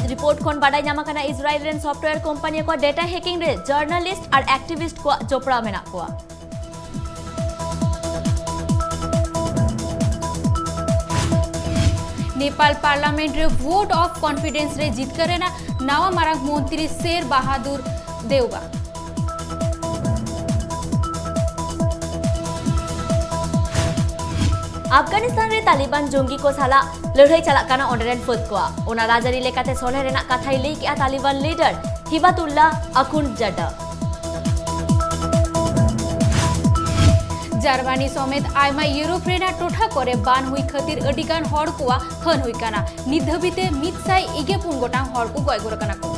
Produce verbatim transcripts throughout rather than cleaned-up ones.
Report ᱠᱷᱚᱱ ᱵᱟᱰᱟᱭ ᱧᱟᱢ ᱟᱠᱟᱱᱟ, ᱤᱥᱨᱟᱭᱮᱞ ᱨᱮᱱ ᱥᱚᱯᱷᱴᱣᱮᱭᱟᱨ ᱠᱳᱢᱯᱟᱱᱤ ᱠᱚᱣᱟᱜ ᱰᱮᱴᱟ ᱦᱮᱠᱤᱝ ᱨᱮ ᱡᱟᱨᱱᱟᱞᱤᱥᱴ ᱟᱨ ᱮᱠᱴᱤᱵᱷᱤᱥᱴ ᱠᱚᱣᱟᱜ ᱡᱚᱯᱲᱟᱣ ᱢᱮᱱᱟᱜ ᱠᱚᱣᱟ᱾ ᱱᱮᱯᱟᱞ ᱯᱟᱨᱞᱟᱢᱮᱱᱴ ᱨᱮ ᱵᱷᱳᱴ ᱚᱯᱷ ᱠᱚᱱᱯᱷᱤᱰᱮᱱᱥ ᱨᱮ ᱡᱤᱛᱠᱟᱹᱨ ᱮᱱᱟ ᱱᱟᱣᱟ ᱢᱟᱨᱟᱝ ᱢᱚᱱᱛᱨᱤ ᱥᱮᱨ ᱵᱟᱦᱟᱫᱩᱨ ᱫᱮᱣᱵᱟ᱾ ᱟᱯᱷᱜᱟᱱᱤᱥᱛᱟᱱ ᱨᱮ ᱛᱟᱞᱤᱵᱟᱱ ᱡᱚᱝᱜᱤ ᱠᱚ ᱥᱟᱞᱟᱜ ᱞᱟᱹᱲᱦᱟᱹᱭ ᱪᱟᱞᱟᱜ ᱠᱟᱱᱟ ᱚᱸᱰᱮ ᱨᱮᱱ ᱯᱷᱟᱹᱫ ᱠᱚᱣᱟᱜ᱾ ᱚᱱᱟ ᱨᱟᱡᱽᱟᱹᱨᱤ ᱞᱮᱠᱟᱛᱮ ᱥᱚᱞᱦᱮ ᱨᱮᱱᱟᱜ ᱠᱟᱛᱷᱟᱭ ᱞᱟᱹᱭ ᱠᱮᱫᱼᱟ ᱛᱟᱞᱤᱵᱟᱱ ᱞᱤᱰᱟᱨ ᱦᱤᱵᱟᱛᱩᱞᱞᱟ ᱟᱠᱷᱩᱱᱰ ᱡᱟᱰᱟ᱾ ᱡᱟᱨᱢᱟᱱᱤ ᱥᱚᱢᱮᱛ ᱟᱭᱢᱟ ᱤᱭᱩᱨᱳᱯ ᱨᱮᱱᱟᱜ ᱴᱚᱴᱷᱟ ᱠᱚᱨᱮ ᱵᱟᱱ ᱦᱩᱭ ᱠᱷᱟᱹᱛᱤᱨ ᱟᱹᱰᱤ ᱜᱟᱱ ᱦᱚᱲ ᱠᱚᱣᱟᱜ ᱦᱟᱹᱱ ᱦᱩᱭ ᱠᱟᱱᱟ᱾ ᱱᱤᱛ ᱫᱷᱟᱹᱵᱤᱡ ᱛᱮ ᱢᱤᱫ ᱥᱟᱭ ᱤᱜᱮ ᱯᱩᱱ ᱜᱚᱴᱟᱝ ᱦᱚᱲ ᱠᱚ ᱜᱚᱡ ᱜᱩᱨ ᱟᱠᱟᱱᱟ ᱠᱚ᱾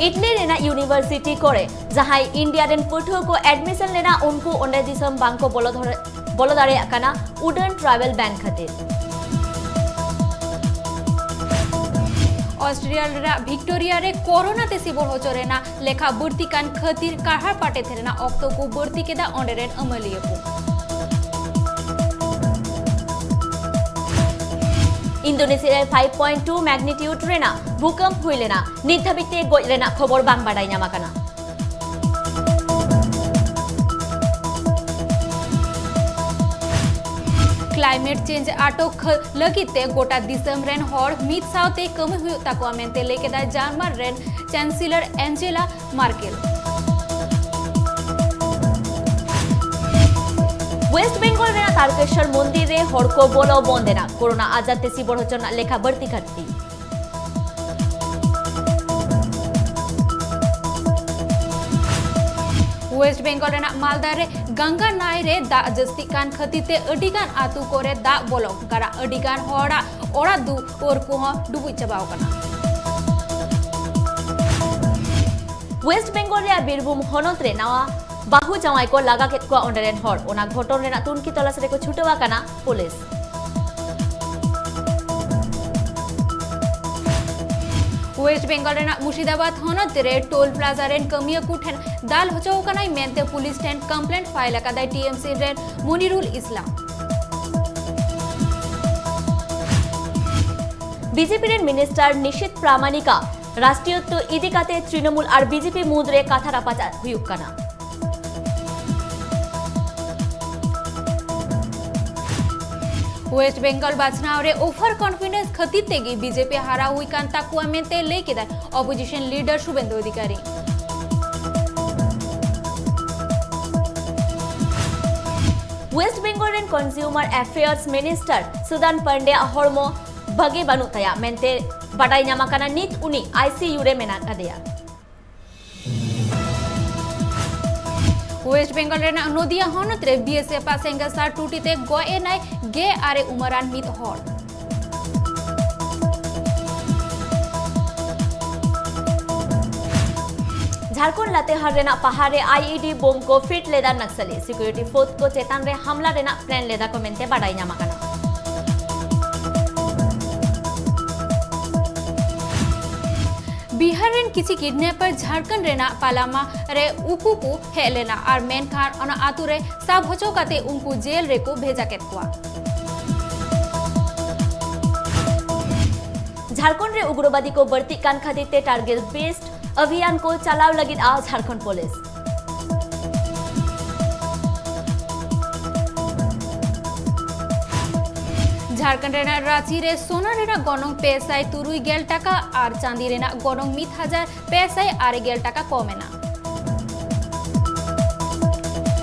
ᱤᱴᱞᱤ ᱨᱮᱱᱟᱜ ᱤᱭᱩᱱᱤᱵᱷᱟᱨᱥᱤᱴᱤ ᱠᱚᱨᱮ ᱡᱟᱦᱟᱸᱭ ᱤᱱᱰᱤᱭᱟ ᱨᱮᱱ ᱯᱟᱹᱴᱷᱩᱣᱟᱹ ᱠᱚ ᱮᱰᱢᱤᱥᱚᱱ ᱞᱮᱱᱟ, ᱩᱱᱠᱩ ᱚᱸᱰᱮ ᱫᱤᱥᱚᱢ ᱵᱟᱝ ᱠᱚ ᱵᱚᱞᱚ ᱫᱷᱚᱨᱮ-, ᱵᱚᱞᱚ ᱫᱟᱲᱮᱭᱟᱜ ᱠᱟᱱᱟ ᱩᱰᱟᱹᱱ ᱴᱨᱟᱵᱷᱮᱞ ᱵᱮᱱ ᱠᱷᱟᱹᱛᱤᱨ᱾ ᱚᱥᱴᱨᱮᱞᱤᱭᱟ ᱨᱮᱱᱟᱜ ᱵᱷᱤᱠᱴᱳᱨᱤᱭᱟ ᱨᱮ ᱠᱳᱨᱳᱱᱟ ᱛᱮ ᱥᱤᱵᱚᱨ ᱦᱚᱪᱚ ᱨᱮᱱᱟᱜ ᱞᱮᱠᱷᱟ ᱵᱟᱹᱲᱛᱤ ᱠᱟᱱ ᱠᱷᱟᱹᱛᱤᱨ ᱠᱟᱨᱦᱟᱲ ᱯᱟᱴᱮ ᱛᱮ ᱨᱮᱱᱟᱜ ᱚᱠᱛᱚ ᱠᱚ ᱵᱟᱹᱲᱛᱤ ᱠᱮᱫᱟ ᱚᱸᱰᱮ ᱨᱮᱱ ᱟᱹᱢᱟᱹᱞᱤᱭᱟᱹ ᱠᱚ᱾ ᱤᱱᱫᱳᱱᱮᱥᱤᱭᱟ ᱨᱮ ᱯᱷᱟᱭᱤᱵᱷ ᱯᱚᱭᱮᱱᱴ ᱴᱩ ᱢᱮᱜᱱᱤᱴᱤᱭᱩᱰ ᱨᱮᱱᱟᱜ ᱵᱷᱩᱠᱟᱢᱯ ᱦᱩᱭ ᱞᱮᱱᱟ᱾ ᱱᱤᱛ ᱫᱷᱟᱹᱵᱤᱡ ᱛᱮ ᱜᱚᱡ ᱨᱮᱱᱟᱜ ᱠᱷᱚᱵᱚᱨ ᱵᱟᱝ ᱵᱟᱰᱟᱭ ᱧᱟᱢ ᱟᱠᱟᱱᱟ᱾ ᱠᱞᱟᱭᱢᱮᱴ ᱪᱮᱧᱡᱽ ᱟᱴᱚᱠ ᱠᱷᱟᱹ-, ᱞᱟᱹᱜᱤᱫ ᱛᱮ ᱜᱚᱴᱟ ᱫᱤᱥᱚᱢ ᱨᱮᱱ ᱦᱚᱲ ᱢᱤᱫ ᱥᱟᱶᱛᱮ ᱠᱟᱹᱢᱤ ᱦᱩᱭᱩᱜ ᱛᱟᱠᱚᱣᱟ ᱢᱮᱱᱛᱮ ᱞᱟᱹᱭ ᱠᱮᱫᱟ ᱡᱟᱨᱢᱟᱱ ᱨᱮᱱ ᱪᱟᱱᱥᱮᱞᱚᱨ ᱮᱱᱡᱮᱞᱟ ᱢᱟᱨᱠᱮᱞ᱾ ᱳᱭᱮᱥᱴ ᱵᱮᱝᱜᱚᱞ ᱨᱮᱱᱟᱜ ᱛᱟᱨᱠᱮᱥᱣᱚᱨ ᱢᱚᱱᱫᱤᱨ ᱨᱮ ᱦᱚᱲ ᱠᱚ ᱵᱚᱞᱚ ᱵᱚᱱᱫ ᱮᱱᱟ ᱠᱳᱨᱳᱱᱟ ᱟᱡᱟᱨ ᱛᱮ ᱥᱤᱵᱚᱲ ᱦᱚᱪᱚ ᱨᱮᱱᱟᱜ ᱞᱮᱠᱷᱟ ᱵᱟᱹᱲᱛᱤ ᱠᱷᱟᱹᱛᱤᱨ᱾ ᱳᱭᱮᱥᱴ ᱵᱮᱝᱜᱚᱞ ᱨᱮᱱᱟᱜ ᱢᱟᱞᱫᱟ ᱨᱮ ᱜᱟᱝᱜᱟ ᱱᱟᱹᱭ ᱨᱮ ᱫᱟᱜ ᱡᱟᱹᱥᱛᱤᱜ ᱠᱟᱱ ᱠᱷᱟᱹᱛᱤᱨ ᱛᱮ ᱟᱹᱰᱤ ᱜᱟᱱ ᱟᱹᱛᱩ ᱠᱚᱨᱮ ᱫᱟᱜ ᱵᱚᱞᱚ ᱟᱠᱟᱱᱟ᱾ ᱟᱹᱰᱤ ᱜᱟᱱ ᱦᱚᱲᱟᱜ ᱚᱲᱟᱜ ᱫᱩᱣᱟᱹᱨ ᱠᱚᱦᱚᱸ ᱰᱩᱵᱩᱡ ᱪᱟᱵᱟᱣ ᱟᱠᱟᱱᱟ᱾ ᱳᱭᱮᱥᱴ ᱵᱮᱝᱜᱚᱞ ᱨᱮᱭᱟᱜ ᱵᱤᱨᱵᱷᱩᱢ ᱦᱚᱱᱚᱛ ᱨᱮ ᱱᱟᱣᱟ ᱵᱟᱹᱦᱩ ᱡᱟᱶᱟᱭ ᱠᱚ ᱞᱟᱜᱟ ᱠᱮᱫ ᱠᱚᱣᱟ ᱚᱸᱰᱮ ᱨᱮᱱ ᱦᱚᱲ᱾ ᱚᱱᱟ ᱜᱷᱚᱴᱚᱱ ᱨᱮᱱᱟᱜ ᱛᱩᱱᱠᱷᱤ ᱛᱚᱞᱟᱥ ᱨᱮᱠᱚ ᱪᱷᱩᱴᱟᱹᱣ ᱟᱠᱟᱱᱟ ᱯᱩᱞᱤᱥ᱾ ᱳᱭᱮᱥᱴ ᱵᱮᱝᱜᱚᱞ ᱨᱮᱱᱟᱜ ᱢᱩᱨᱥᱤᱫᱟᱵᱟᱫ ᱦᱚᱱᱚᱛ ᱨᱮ ᱴᱳᱞ ᱯᱞᱟᱡᱟ ᱨᱮᱱ ᱠᱟᱹᱢᱤᱭᱟᱹ ᱠᱚ ᱴᱷᱮᱱ ᱫᱟᱞ ᱦᱚᱪᱚ ᱟᱠᱟᱱᱟᱭ ᱢᱮᱱᱛᱮ ᱯᱩᱞᱤᱥ ᱴᱷᱮᱱ ᱠᱚᱢᱯᱞᱮᱱᱴ ᱯᱷᱟᱭᱤᱞ ᱟᱠᱟᱫᱟᱭ ᱴᱤᱮᱢᱥᱤ ᱨᱮᱱ ᱢᱚᱱᱤᱨᱩᱞ ᱤᱥᱞᱟᱢ᱾ ᱵᱤᱡᱮᱯᱤ ᱨᱮᱱ ᱢᱤᱱᱤᱥᱴᱟᱨ ᱱᱤᱥᱤᱛ ᱯᱨᱟᱢᱟᱱᱤᱠᱟ ᱨᱟᱥᱴᱨᱤᱭᱚᱛᱛᱚ ᱤᱫᱤ ᱠᱟᱛᱮ ᱛᱨᱤᱱᱚᱢᱩᱞ ᱟᱨ ᱵᱤᱡᱮᱯᱤ ᱢᱩᱫᱽ ᱨᱮ ᱠᱟᱛᱷᱟ ᱨᱟᱯᱟᱪᱟᱜ ᱦᱩᱭᱩᱜ ᱠᱟᱱᱟ᱾ ᱳᱭᱮᱥᱴ ᱵᱮᱝᱜᱚᱞ ᱵᱟᱪᱷᱱᱟᱣ ᱨᱮ ᱳᱵᱷᱟᱨ ᱠᱚᱱᱯᱷᱤᱰᱮᱱᱥ ᱠᱷᱟᱹᱛᱤᱨ ᱛᱮᱜᱮ ᱵᱤᱡᱮᱯᱤ ᱦᱟᱨᱟᱣ ᱦᱩᱭ ᱠᱟᱱ ᱛᱟᱠᱚᱣᱟ ᱢᱮᱱᱛᱮ ᱞᱟᱹᱭ ᱠᱮᱫᱟᱭ ᱚᱯᱳᱡᱤᱥᱚᱱ ᱞᱤᱰᱟᱨ ᱥᱩᱵᱮᱱᱫᱩ ᱚᱫᱷᱤᱠᱟᱨᱤ᱾ ᱳᱭᱮᱥᱴ ᱵᱮᱝᱜᱚᱞ ᱨᱮᱱ ᱠᱚᱱᱡᱩᱢᱟᱨ ᱮᱯᱷᱮᱭᱟᱨᱥ ᱢᱤᱱᱤᱥᱴᱟᱨ ᱥᱩᱫᱟᱱ ᱯᱟᱱᱰᱮᱭᱟᱜ ᱦᱚᱲᱢᱚ ᱵᱷᱟᱜᱮ ᱵᱟᱹᱱᱩᱜ ᱛᱟᱭᱟ ᱢᱮᱱᱛᱮ ᱵᱟᱰᱟᱭ ᱧᱟᱢ ᱟᱠᱟᱱᱟ᱾ ᱱᱤᱛ ᱩᱱᱤ ᱟᱭᱥᱤᱭᱩ ᱨᱮ ᱢᱮᱱᱟᱜ ᱟᱠᱟᱫᱮᱭᱟ᱾ ᱳᱭᱮᱥᱴ ᱵᱮᱝᱜᱚᱞ ᱨᱮᱱᱟᱜ ᱱᱚᱫᱤᱭᱟ ᱦᱚᱱᱚᱛ ᱨᱮ ᱵᱤᱮᱥᱮᱯᱷ ᱟᱜ ᱥᱮᱸᱜᱮᱞ ᱥᱟᱨ ᱴᱩᱴᱤ ᱛᱮ ᱜᱚᱡ ᱮᱱᱟᱭ ᱜᱮᱞ ᱟᱨᱮ ᱩᱢᱮᱨᱟᱱ ᱢᱤᱫ ᱦᱚᱲ᱾ ᱡᱷᱟᱲᱠᱷᱚᱸᱰ ᱞᱟᱛᱮᱦᱟᱨ ᱨᱮᱱᱟᱜ ᱯᱟᱦᱟᱲ ᱨᱮ ᱟᱭᱤᱰᱤ ᱵᱳᱢ ᱠᱚ ᱯᱷᱤᱴ ᱞᱮᱫᱟ ᱱᱟᱠᱥᱟᱞᱤ᱾ ᱥᱤᱠᱩᱨᱤᱴᱤ ᱯᱷᱳᱨᱥ ᱠᱚ ᱪᱮᱛᱟᱱ ᱨᱮ ᱦᱟᱢᱞᱟ ᱨᱮᱱᱟᱜ ᱯᱞᱟᱱ ᱞᱮᱫᱟ ᱠᱚ ᱢᱮᱱᱛᱮ ᱵᱟᱰᱟᱭ ᱧᱟᱢ ᱟᱠᱟᱱᱟ᱾ ᱵᱤᱦᱟᱨ ᱨᱮᱱ ᱠᱤᱪᱷᱤ ᱠᱤᱰᱱᱮᱯᱟᱨ ᱡᱷᱟᱲᱠᱷᱚᱸᱰ ᱨᱮᱱᱟᱜ ᱯᱟᱞᱟᱢᱟ ᱨᱮ ᱩᱠᱩ ᱠᱚ ᱦᱮᱡ ᱞᱮᱱᱟ ᱟᱨ ᱢᱮᱱᱠᱷᱟᱱ ᱚᱱᱟ ᱟᱛᱳ ᱨᱮ ᱥᱟᱵ ᱦᱚᱪᱚ ᱠᱟᱛᱮ ᱩᱱᱠᱩ ᱡᱮᱞ ᱨᱮᱠᱚ ᱵᱷᱮᱡᱟ ᱠᱮᱫ ᱠᱚᱣᱟ᱾ ᱡᱷᱟᱲᱠᱷᱚᱸᱰ ᱨᱮ ᱩᱜᱨᱚᱵᱟᱫᱤ ᱠᱚ ᱵᱟᱹᱲᱛᱤᱜ ᱠᱟᱱ ᱠᱷᱟᱹᱛᱤᱨ ᱛᱮ ᱴᱟᱨᱜᱮᱴ ᱵᱮᱥᱰ ᱚᱵᱷᱤᱭᱟᱱ ᱠᱚ ᱪᱟᱞᱟᱣ ᱞᱟᱹᱜᱤᱫ ᱟ ᱡᱷᱟᱲᱠᱷᱚᱸᱰ ᱯᱩᱞᱤᱥ᱾ ᱡᱷᱟᱲᱠᱷᱚᱸᱰ ᱨᱮᱱᱟᱜ ᱨᱟᱸᱪᱤ ᱨᱮ ᱥᱚᱱᱟ ᱨᱮᱱᱟᱜ ᱜᱚᱱᱚᱝ ᱯᱮ ᱥᱟᱭ ᱛᱩᱨᱩᱭ ᱜᱮᱞ ᱴᱟᱠᱟ ᱟᱨ ᱪᱟᱸᱫᱤ ᱨᱮᱱᱟᱜ ᱜᱚᱱᱚᱝ ᱢᱤᱫ ᱦᱟᱡᱟᱨ ᱯᱮ ᱥᱟᱭ ᱟᱨᱮ ᱜᱮᱞ ᱴᱟᱠᱟ ᱠᱚᱢ ᱮᱱᱟ᱾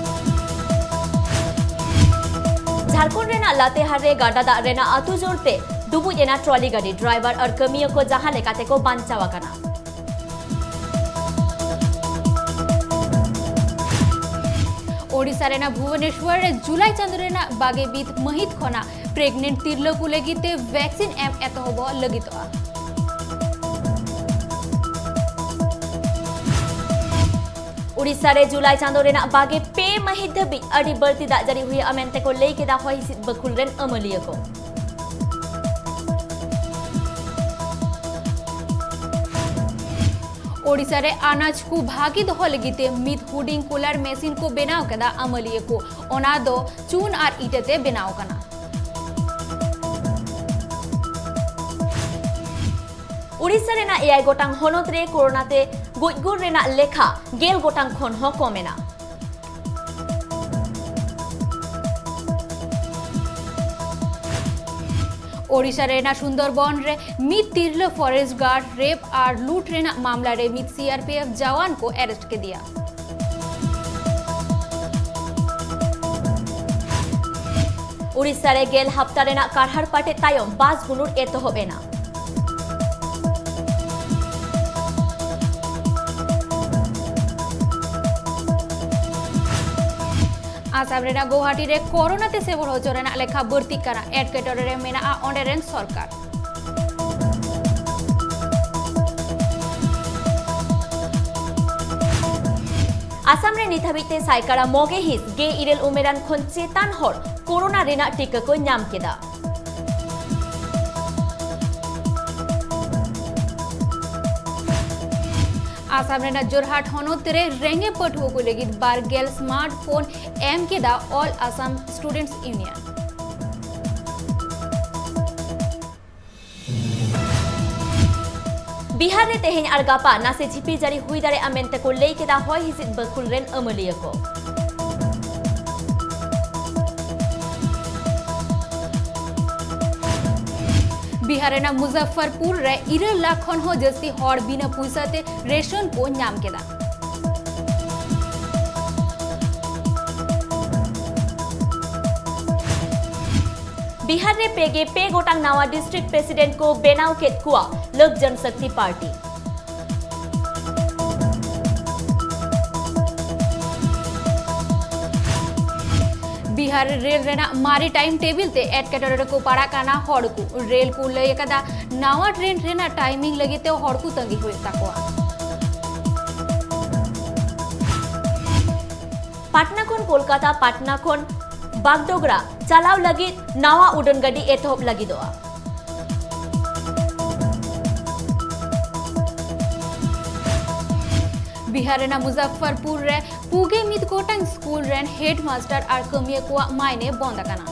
ᱡᱷᱟᱲᱠᱷᱚᱸᱰ ᱨᱮᱱᱟᱜ ᱞᱟᱛᱮᱦᱟᱨ ᱨᱮ ᱜᱟᱰᱟ ᱫᱟᱜ ᱨᱮᱱᱟᱜ ᱟᱹᱛᱩ ᱡᱳᱨ ᱛᱮ ᱰᱩᱵᱩᱡ ᱮᱱᱟ ᱴᱨᱚᱞᱤ ᱜᱟᱹᱰᱤ᱾ ᱰᱨᱟᱭᱵᱷᱟᱨ ᱟᱨ ᱠᱟᱹᱢᱤᱭᱟᱹ ᱠᱚ ᱡᱟᱦᱟᱸ ᱞᱮᱠᱟ ᱛᱮᱠᱚ ᱵᱟᱧᱪᱟᱣ ᱟᱠᱟᱱᱟ᱾ ᱳᱰᱤᱥᱟ ᱨᱮᱱᱟᱜ ᱵᱷᱩᱵᱚᱱᱮᱥᱣᱚᱨ ᱨᱮ ᱡᱩᱞᱟᱭ ᱪᱟᱸᱫᱳ ᱨᱮᱱᱟᱜ ᱵᱟᱜᱮ ᱢᱤᱫ ᱢᱟᱹᱦᱤᱛ ᱠᱷᱚᱱᱟᱜ ᱯᱨᱮᱜᱱᱮᱱᱴ ᱛᱤᱨᱞᱟᱹ ᱠᱚ ᱞᱟᱹᱜᱤᱫ ᱛᱮ ᱵᱷᱮᱠᱥᱤᱱ ᱮᱢ ᱮᱛᱚᱦᱚᱵᱚᱜ ᱞᱟᱹᱜᱤᱫᱚᱜᱼᱟ᱾ ᱳᱰᱤᱥᱟ ᱨᱮ ᱡᱩᱞᱟᱭ ᱪᱟᱸᱫᱳ ᱨᱮᱱᱟᱜ ᱵᱟᱜᱮ ᱯᱮ ᱢᱟᱹᱦᱤᱛ ᱫᱷᱟᱹᱵᱤᱡ ᱟᱹᱰᱤ ᱵᱟᱹᱲᱛᱤ ᱫᱟᱜ ᱡᱟᱹᱲᱤ ᱦᱩᱭᱩᱜᱼᱟ ᱢᱮᱱᱛᱮ ᱠᱚ ᱞᱟᱹᱭ ᱠᱮᱫᱟ ᱦᱚᱭ ᱦᱤᱸᱥᱤᱫ ᱵᱟᱹᱠᱷᱩᱞ ᱨᱮᱱ ᱟᱹᱢᱟᱹᱞᱤᱭᱟᱹ ᱠᱚ᱾ ᱳᱰᱤᱥᱟ ᱨᱮ ᱟᱱᱟᱡ ᱠᱚ ᱵᱷᱟᱜᱮ ᱫᱚᱦᱚ ᱞᱟᱹᱜᱤᱫ ᱛᱮ ᱢᱤᱫ ᱦᱩᱰᱤᱧ ᱠᱩᱞᱟᱨ ᱢᱮᱥᱤᱱ ᱠᱚ ᱵᱮᱱᱟᱣ ᱠᱮᱫᱟ ᱟᱹᱢᱟᱹᱞᱤᱭᱟᱹ ᱠᱚ᱾ ᱚᱱᱟ ᱫᱚ ᱪᱩᱱ ᱟᱨ ᱤᱴᱟᱹ ᱛᱮ ᱵᱮᱱᱟᱣ ᱠᱟᱱᱟ᱾ ᱳᱰᱤᱥᱟ ᱨᱮᱱᱟᱜ ᱮᱭᱟᱭ ᱜᱚᱴᱟᱝ ᱦᱚᱱᱚᱛ ᱨᱮ ᱠᱳᱨᱳᱱᱟ ᱛᱮ ᱜᱚᱡ ᱜᱩᱨ ᱨᱮᱱᱟᱜ ᱞᱮᱠᱷᱟ ᱜᱮᱞ ᱜᱚᱴᱟᱝ ᱠᱷᱚᱱ ᱦᱚᱸ ᱠᱚᱢ ᱮᱱᱟ᱾ ᱳᱰᱤᱥᱟ ᱨᱮᱱᱟᱜ ᱥᱩᱱᱫᱚᱨᱵᱚᱱ ᱨᱮ ᱢᱤᱫ ᱛᱤᱨᱞᱟᱹ ᱯᱷᱚᱨᱮᱥᱴ ᱜᱟᱨᱰ ᱨᱮᱯ ᱟᱨ ᱞᱩᱴ ᱨᱮᱱᱟᱜ ᱢᱟᱢᱞᱟ ᱨᱮ ᱢᱤᱫ ᱥᱤ ᱟᱨ ᱯᱤ ᱮᱯᱷ ᱡᱟᱣᱟᱱ ᱠᱚ ᱟᱨᱮᱥᱴ ᱠᱮᱫᱮᱭᱟ᱾ ᱳᱰᱤᱥᱟ ᱨᱮ ᱜᱮᱞ ᱦᱟᱯᱛᱟ ᱨᱮᱱᱟᱜ ᱠᱟᱨᱦᱟᱲ ᱯᱟᱴᱮ ᱛᱟᱭᱚᱢ ᱵᱟᱥ ᱜᱩᱱᱩᱨ ᱮᱛᱚᱦᱚᱵ ᱮᱱᱟ᱾ ᱟᱥᱟᱢ ᱨᱮᱱᱟᱜ ᱜᱳᱣᱟᱦᱟᱴᱤ ᱨᱮ ᱠᱳᱨᱳᱱᱟ ᱛᱮ ᱥᱮᱵᱚᱨ ᱦᱚᱪᱚ ᱨᱮᱱᱟᱜ ᱞᱮᱠᱷᱟ ᱵᱟᱹᱲᱛᱤᱜ ᱠᱟᱱᱟ, ᱮᱴᱠᱮᱴᱚᱬᱮ ᱨᱮ ᱢᱮᱱᱟᱜᱼᱟ ᱚᱸᱰᱮ ᱨᱮᱱ ᱥᱚᱨᱠᱟᱨ᱾ ᱟᱥᱟᱢ ᱨᱮ ᱱᱤᱛ ᱦᱟᱹᱵᱤᱡ ᱛᱮ ᱥᱟᱭᱠᱟᱲᱟ ᱢᱚᱜᱮ ᱦᱤᱸᱥ ᱜᱮᱞ ᱤᱨᱟᱹᱞ ᱩᱢᱮᱨᱟᱱ ᱠᱷᱚᱱ ᱪᱮᱛᱟᱱ ᱦᱚᱲ ᱠᱳᱨᱳᱱᱟ ᱨᱮᱱᱟᱜ ᱴᱤᱠᱟᱹ ᱠᱚ ᱧᱟᱢ ᱠᱮᱫᱟ᱾ ᱟᱥᱟᱢ ᱨᱮᱱᱟᱜ ᱡᱳᱨᱦᱟᱴ ᱦᱚᱱᱚᱛ ᱨᱮ ᱨᱮᱸᱜᱮᱡ ᱯᱟᱹᱴᱷᱩᱣᱟᱹ ᱠᱚ ᱞᱟᱹᱜᱤᱫ ᱵᱟᱨ ᱜᱮᱞ ᱥᱢᱟᱨᱴ ᱯᱷᱳᱱ ᱮᱢ ᱠᱮᱫᱟ All Assam Students Union᱾ Bihar ᱨᱮ ᱛᱮᱦᱮᱧ ᱟᱨ ᱜᱟᱯᱟ ᱱᱟᱥᱮ ᱡᱷᱤᱯᱤᱨ ᱡᱟᱹᱲᱤ ᱦᱩᱭ ᱫᱟᱲᱮᱭᱟᱜᱼᱟ ᱢᱮᱱᱛᱮ ᱠᱚ ᱞᱟᱹᱭ ᱠᱮᱫᱟ ᱦᱚᱭ ᱦᱤᱸᱥᱤᱫ ᱵᱟᱹᱠᱷᱩᱞ ᱨᱮᱱ ᱟᱹᱢᱟᱹᱞᱤᱭᱟᱹ ᱠᱚ᱾ ᱵᱤᱦᱟᱨ ᱨᱮᱱᱟᱜ ᱢᱩᱡᱟᱯᱷᱚᱨᱯᱩᱨ ᱨᱮ ᱤᱨᱟᱹᱞ ᱞᱟᱠᱷ ᱠᱷᱚᱱ ᱦᱚᱸ ᱡᱟᱹᱥᱛᱤ ᱦᱚᱲ ᱵᱤᱱᱟᱹ ᱯᱩᱭᱥᱟᱹ ᱛᱮ ᱨᱮᱥᱚᱱ ᱠᱚ ᱧᱟᱢ ᱠᱮᱫᱟ᱾ ᱵᱤᱦᱟᱨ ᱨᱮ ᱯᱮ ᱜᱮ ᱯᱮ ᱜᱚᱴᱟᱝ ᱱᱟᱣᱟ ᱰᱤᱥᱴᱨᱤᱠᱴ ᱯᱨᱮᱥᱤᱰᱮᱱᱴ ᱠᱚ ᱵᱮᱱᱟᱣ ᱠᱮᱫ ᱠᱚᱣᱟ ᱞᱳᱠ ᱡᱚᱱᱥᱚᱠᱛᱤ ᱯᱟᱨᱴᱤ᱾ ᱵᱤᱦᱟᱨ ᱨᱮ ᱨᱮᱞ ᱨᱮᱱᱟᱜ ᱢᱟᱨᱮ ᱴᱟᱭᱤᱢ ᱴᱮᱵᱤᱞ ᱛᱮ ᱮᱴᱠᱮᱴᱚᱬᱮ ᱨᱮᱠᱚ ᱯᱟᱲᱟᱜ ᱠᱟᱱᱟ ᱦᱚᱲ ᱠᱚ᱾ ᱨᱮᱞ ᱠᱚ ᱞᱟᱹᱭ ᱟᱠᱟᱫᱟ, ᱱᱟᱣᱟ ᱴᱨᱮᱱ ᱨᱮᱱᱟᱜ ᱴᱟᱭᱢᱤᱝ ᱞᱟᱹᱜᱤᱫ ᱛᱮ ᱦᱚᱲ ᱠᱚ ᱛᱟᱺᱜᱤ ᱦᱩᱭᱩᱜ ᱛᱟᱠᱚᱣᱟ᱾ ᱯᱟᱴᱱᱟ ᱠᱷᱚᱱ ᱠᱳᱞᱠᱟᱛᱟ, ᱯᱟᱴᱱᱟ ᱠᱷᱚᱱ ᱵᱟᱜᱰᱳᱜᱽᱨᱟ ᱪᱟᱞᱟᱣ ᱞᱟᱹᱜᱤᱫ ᱱᱟᱣᱟ ᱩᱰᱟᱹᱱ ᱜᱟᱹᱰᱤ ᱮᱛᱚᱦᱚᱵ ᱞᱟᱹᱜᱤᱫᱚᱜᱼᱟ᱾ ᱵᱤᱦᱟᱨ ᱨᱮᱱᱟᱜ ᱢᱩᱡᱟᱯᱷᱚᱨᱯᱩᱨ ᱨᱮ ᱯᱩᱜᱮ ᱢᱤᱫ ᱜᱚᱴᱟᱝ ᱥᱠᱩᱞ ᱨᱮᱱ ᱦᱮᱰᱢᱟᱥᱴᱟᱨ ᱟᱨ ᱠᱟᱹᱢᱤᱭᱟᱹ ᱠᱚᱣᱟᱜ ᱢᱟᱭᱱᱮ ᱵᱚᱱᱫ ᱟᱠᱟᱱᱟ᱾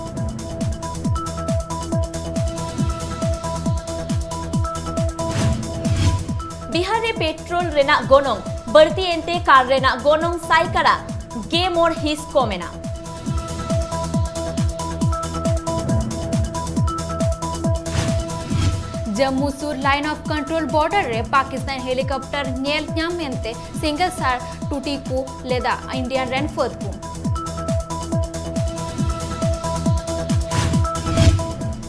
ᱵᱤᱦᱟᱨ ᱨᱮ ᱯᱮᱴᱨᱳᱞ ᱨᱮᱱᱟᱜ ᱜᱚᱱᱚᱝ ᱵᱟᱹᱲᱛᱤ ᱮᱱᱛᱮ ᱠᱟᱨ ᱨᱮᱱᱟᱜ ᱜᱚᱱᱚᱝ ᱥᱟᱭᱠᱟᱲᱟ ᱜᱮ ᱢᱚᱬ ᱦᱤᱸᱥ ᱠᱚᱢ ᱮᱱᱟ᱾ ᱡᱟᱢᱢᱩ ᱥᱩᱨ line of control border ᱨᱮ ᱯᱟᱠᱤᱥᱛᱟᱱ helicopter ᱧᱮᱞ ᱧᱟᱢ ᱮᱱᱛᱮ ᱥᱮᱸᱜᱮᱞ ᱥᱟᱨ ᱴᱩᱴᱤ ᱠᱚ ᱞᱮᱫᱟ ᱤᱱᱰᱤᱭᱟᱱ ᱨᱮᱱ ᱯᱷᱟᱹᱫ ᱠᱚ᱾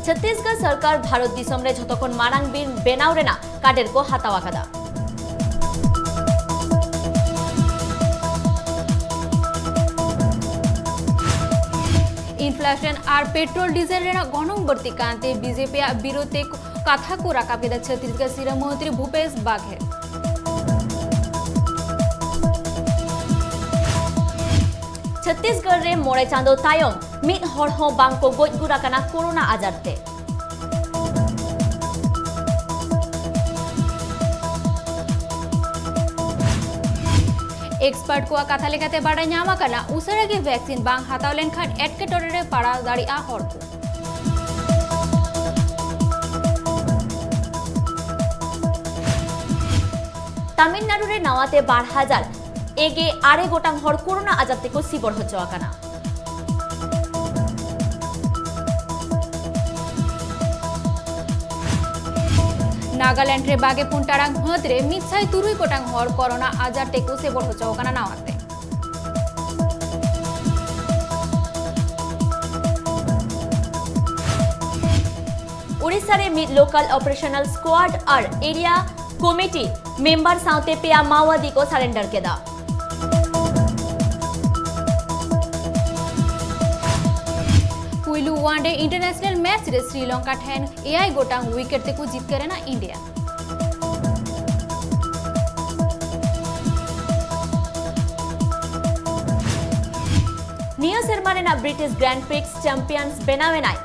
ᱪᱷᱚᱛᱛᱤᱥᱜᱚᱲ ᱥᱚᱨᱠᱟᱨ ᱵᱷᱟᱨᱚᱛ ᱫᱤᱥᱚᱢ ᱨᱮ ᱡᱷᱚᱛᱚ ᱠᱷᱚᱱ ᱢᱟᱨᱟᱝ ᱵᱤᱨ ᱵᱮᱱᱟᱣ ᱨᱮᱱᱟᱜ ᱠᱟᱰᱮᱨ ᱠᱚ ᱦᱟᱛᱟᱣ ᱟᱠᱟᱫᱟ᱾ ᱤᱱᱯᱷᱞᱮᱥᱚᱱ ᱟᱨ ᱯᱮᱴᱨᱳᱞ ᱰᱤᱡᱮᱞ ᱨᱮᱱᱟᱜ ᱜᱚᱱᱚᱝ ᱵᱟᱹᱲᱛᱤ ᱠᱟᱱᱛᱮ ᱵᱤᱡᱮᱯᱤ ᱟᱜ ᱵᱤᱨᱳᱫᱷ ᱛᱮ ᱠᱟᱛᱷᱟ ᱠᱚ ᱨᱟᱠᱟᱵ ᱠᱮᱫᱟ ᱪᱷᱚᱛᱤᱥᱜᱚᱲ ᱥᱤᱨᱟᱹ ᱢᱚᱱᱛᱨᱤ ᱵᱷᱩᱯᱮᱥ ᱵᱟᱜᱷᱮᱞ᱾ ᱪᱷᱚᱛᱤᱥᱜᱚᱲ ᱨᱮ ᱢᱚᱬᱮ ᱪᱟᱸᱫᱚ ᱛᱟᱭᱚᱢ ᱢᱤᱫ ᱦᱚᱲ ᱦᱚᱸ ᱵᱟᱝ ᱠᱚ ᱜᱚᱡ ᱜᱩᱨ ᱟᱠᱟᱱᱟ ᱠᱳᱨᱳᱱᱟ ᱟᱡᱟᱨ ᱛᱮ᱾ ᱮᱠᱥᱯᱟᱨᱴ ᱠᱚᱣᱟᱜ ᱠᱟᱛᱷᱟ ᱞᱮᱠᱟᱛᱮ ᱵᱟᱰᱟᱭ ᱧᱟᱢ ᱟᱠᱟᱱᱟ, ᱩᱥᱟᱹᱨᱟ ᱜᱮ ᱵᱷᱮᱠᱥᱤᱱ ᱵᱟᱝ ᱦᱟᱛᱟᱣ ᱞᱮᱱᱠᱷᱟᱱ ᱮᱴᱠᱮᱴᱚᱬᱮ ᱨᱮ ᱯᱟᱲᱟᱣ ᱫᱟᱲᱮᱭᱟᱜᱼᱟ ᱦᱚᱲ ᱠᱚ᱾ ᱛᱟᱢᱤᱞᱱᱟᱲᱩ ᱨᱮ ᱱᱟᱣᱟᱛᱮ ᱵᱟᱨ ᱦᱟᱡᱟᱨ ᱮᱜᱮ ᱟᱨᱮ ᱜᱚᱴᱟᱝ ᱦᱚᱲ ᱠᱳᱨᱳᱱᱟ ᱟᱡᱟᱨ ᱛᱮᱠᱚ ᱥᱤᱵᱚᱲ ᱦᱚᱪᱚ ᱟᱠᱟᱱᱟ᱾ ᱱᱟᱜᱟᱞᱮᱱᱰ ᱨᱮ ᱵᱟᱜᱮ ᱯᱩᱱ ᱴᱟᱲᱟᱝ ᱢᱩᱫᱽ ᱨᱮ ᱢᱤᱫ ᱥᱟᱭ ᱛᱩᱨᱩᱭ ᱜᱚᱴᱟᱝ ᱦᱚᱲ ᱠᱳᱨᱳᱱᱟ ᱟᱡᱟᱨ ᱛᱮᱠᱚ ᱥᱤᱵᱚᱲ ᱦᱚᱪᱚ ᱟᱠᱟᱱᱟ ᱱᱟᱣᱟᱛᱮ᱾ ᱩᱲᱤᱥᱥᱟ ᱨᱮ ᱢᱤᱫ local operational squad ᱟᱨ area committee member ᱥᱟᱶᱛᱮ ᱯᱮᱭᱟ ᱢᱟᱣᱣᱟᱫᱤ ᱠᱚ surrender ᱠᱮᱫᱟ᱾ ᱯᱩᱭᱞᱩ one day international match ᱨᱮ ᱥᱨᱤᱞᱚᱝᱠᱟ ᱴᱷᱮᱱ ᱮᱭᱟᱭ ᱜᱚᱴᱟᱝ wicket ᱛᱮᱠᱚ ᱡᱤᱛᱠᱟᱹᱨ ᱮᱱᱟ ᱤᱱᱰᱤᱭᱟ᱾ ᱱᱤᱭᱟᱹ ᱥᱮᱨᱢᱟ ᱨᱮᱱᱟᱜ British Grand Prix champions ᱵᱮᱱᱟᱣ ᱮᱱᱟᱭ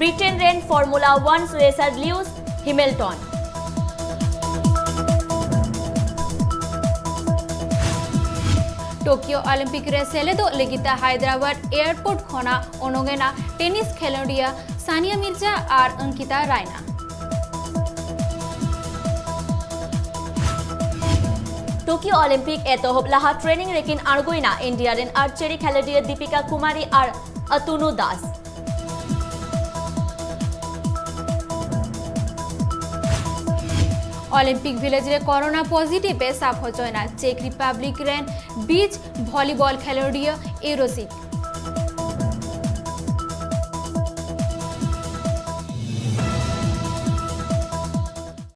ᱵᱨᱤᱴᱮᱱ ᱨᱮᱱ Formula One racer Lewis Hamilton. Tokyo Olympic ᱨᱮ ᱥᱮᱞᱮᱫᱚᱜ ᱞᱟᱹᱜᱤᱫ ᱛᱮ ᱦᱟᱭᱫᱨᱟᱵᱟᱫ ᱮᱭᱟᱨᱯᱳᱨᱴ ᱠᱷᱚᱱᱟᱜ ᱚᱰᱚᱝ ᱮᱱᱟ ᱴᱮᱱᱤᱥ ᱠᱷᱮᱞᱳᱰᱤᱭᱟᱹ ᱥᱟᱱᱤᱭᱟ ᱢᱤᱨᱡᱟ ᱟᱨ ᱚᱝᱠᱤᱛᱟ ᱨᱟᱭᱱᱟ᱾ ᱴᱳᱠᱤᱭᱳ ᱚᱞᱤᱢᱯᱤᱠ ᱮᱛᱚᱦᱚᱵ ᱞᱟᱦᱟ ᱴᱨᱮᱱᱤᱝ ᱨᱮᱠᱤᱱ ᱟᱬᱜᱚᱭᱮᱱᱟ ᱤᱱᱰᱤᱭᱟ ᱨᱮᱱ ᱟᱨᱪᱟᱨᱤ ᱠᱷᱮᱞᱳᱰᱤᱭᱟᱹ ᱫᱤᱯᱤᱠᱟ ᱠᱩᱢᱟᱨᱤ ᱟᱨ ᱟᱛᱩᱱᱩ ᱫᱟᱥ᱾ ᱚᱞᱤᱢᱯᱤᱠ ᱵᱷᱤᱞᱮᱡᱽ ᱨᱮ ᱠᱚᱨᱳᱱᱟ ᱯᱚᱡᱤᱴᱤᱵᱷ ᱮ ᱥᱟᱵ ᱦᱚᱪᱚᱭᱮᱱᱟ ᱪᱮᱠ ᱨᱤᱯᱟᱵᱽᱞᱤᱠ ᱨᱮᱱ ᱵᱤᱪ ᱵᱷᱚᱞᱤᱵᱚᱞ ᱠᱷᱮᱞᱳᱰᱤᱭᱟᱹ ᱮᱨᱳᱥᱤᱠ᱾